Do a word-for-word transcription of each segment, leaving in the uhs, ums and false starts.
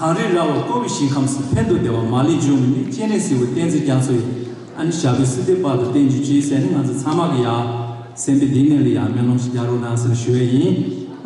གངས་རི་ར་བས་བསྐོར་བའི་ཞིང་ཁམས་སུ། ཕན་དུ་བདེ་བ་མ་ལུས་འབྱུང་བའི་གནས། སྤྱན་རས་གཟིགས་དབང་བསྟན་འཛིན་རྒྱ་མཚོ་ཡི། ཨ་ནི་ཞབས་པད་སྲིད་མཐའི་བར་དུ་བརྟན་གྱུར་ཅིག་ཟེར་ནས། ང་ཚོ་ཚང་མ་གི་ཡ་སེམས་པའི་གཏིང་ནས་ལ་ཡ་སྨོན་ལམ་ཞིག་རྒྱག་རོགས་གནང་ཟེར་ཞུ་ཡས་ཡིན།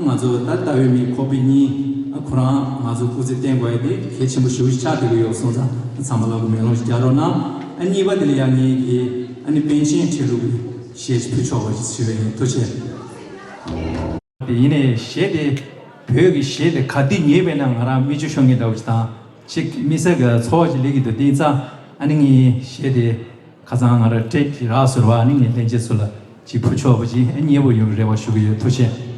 ང་ཚོ་ད་ལྟ་བའི་མི་ཁོག་པའི་གཉིས། ཨ་ཁོ་རང་ང་ཚོ་སྐུ་ཚེ་བརྟན་དགོས་ཡས་དེ་གལ་ཆེན་པོ་ཞེ་པོ་ཞིག་ཆགས་བསྡད་ཀྱི་ཡོད་སོང་ཙང་། ཚང་མ་ལ་གི་སྨོན་ལམ་ཞིག་རྒྱག་རོགས་གནང་། ཨ་གཉིས་པ་དེ་ལ་ཡ་ངེད་ཀྱིས་ཨ་ནི་པཎ་ཆེན་ཁྲི་ལོ་གི་གཞས་ཤིག་ཕུལ་ཆོག་པ་ཞིག་ཞུ་ཡས་ཡིན། ཐུགས་རྗེ་ཆེ། དེ་ཡིན་ནའི་གཞས་དེ། བོད་ཀྱི་གཞས་དེ་ག་དུས་ཉན་པས་ན་ང་རང་མིག་ཆུ་ཤོར་མཁན་འདྲ་བོ་ཞིག་དང་། ཅིག་དམིགས་བསལ་གྱི་ཚོར་བ་ཞིག་སླེབས་ཀྱི་འདུག་དེ་ཙང་ཨ་ནི་ངའི་གཞས་དེ་ཁ་སང་ང་རང་ཊེབ་ཅིག་རག་སོང་བ། ཨ་ནི་ངས་ལྷན་རྒྱས་ཚོ་ལ་ཅིག་ཕུལ་ཆོག་པ་ཅིག་ཨ་མཉེས་པོ་ཡོང་རེ་བ་ཞུ་གི་ཡོད། ཐུགས་རྗེ་ཆེ།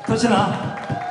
ཐུགས་རྗེ་གནང་།